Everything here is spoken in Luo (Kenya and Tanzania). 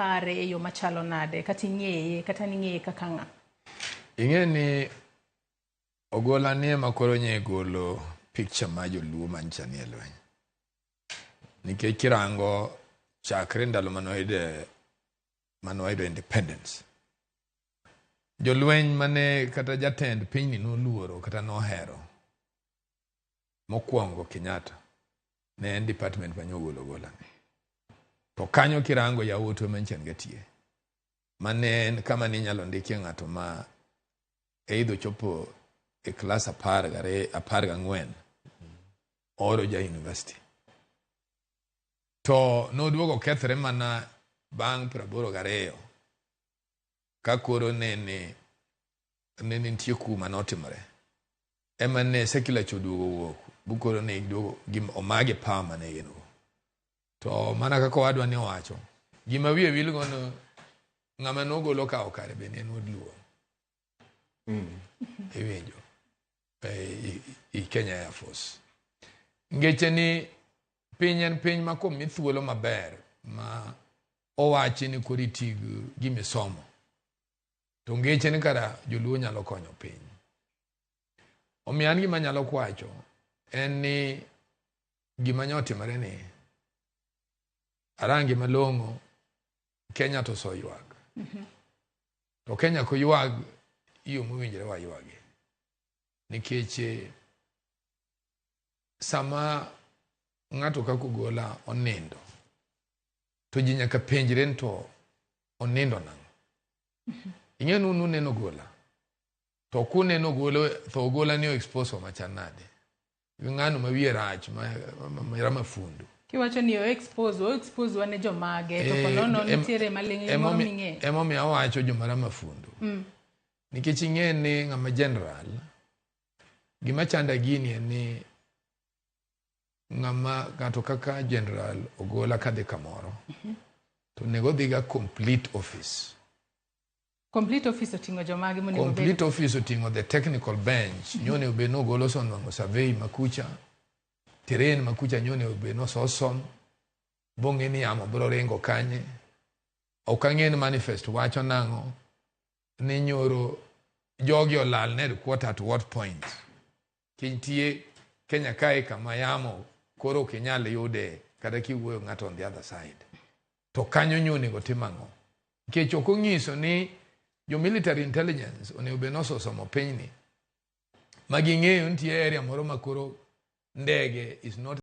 ipare e yo machalo nade kata ing'eye kata ning'eye kaka ng'a? Ing'e ni Ogola ni ema koro nye golo picture ma joluo mancha nie lweny. Nikech kirango chakre ndalo mane wayudo independence. Jolweny mane kata jatend pinyni noluoro kata nohero mokwongo Kenyatta ne en department mane ogolo Ogola ni. To kanyo kirango yawuotwa ema nyicha nitie. Mane en kama ninyalo ndikie ng'ato ma either chopo e klas 14 oro ja university. To noduogo kethre mana bang' 82 ka koro nene nitie kuma notimore. Ema ne secular cha oduogo wuok bu koro ne giduogo omagi power mane gin go. To mana kaka owadwa ni owacho, gima wiye wil go no ng'ama nogolo kawo kare bende en wuod Luo. Iwinjo i Kenya Air Force. Ngeche ni piny en piny ma komi thuolo maber ma owachi ni koro iti gi gimisomo to ngeche ni kara joluo nyalo konyo piny. Omiyo an gima anyalo kwacho en ni gima nyo otimore ni arangi malong'o Kenya to oseywak. To Kenya koywag yo mowinjore waywagi. Nikech sama ng'ato kaka Ogola onindo to ji nyaka penjre ni to onindo nang'o. Ing'e ni un uneno Ogola. To kuneno Ogola to Ogola ni o expose wa machal nade. Ng'ano ma wiye rach ma mafundu. Kiwacho ni o expose wa ne jomage to ponono nitiere maling'ling moro ming'eyo. Emomiyo awacho joma ramafundu. Nikech ing'e ni ng'ama general gima chanda gini en ni ng'ama ng'ato kaka general Ogola kadhi kamoro to onego odhi ga complete office. Complete office oting'o jomage monego bed? Complete office oting'o the technical bench. Nyo onego bed ni Ogola osenwang'o survey makucha, terrain makucha nyo onego bed ni osesom, bong'e ni yamo biro ringo kanye. Ok ang'e ni manifest wacho nang'o ni nyoro jogi olal ne headquarter at what point. Kintie Kenya kae kama yamo koro ok inyal yude kata kiwuoyo ng'ato on the other side. To kanyo nyo onego tim ang'o? Nikech ok onyiso ni jo military intelligence onego bed ni osesomo pinyni ma ging'eyo nitie area moro ma koro ndege is not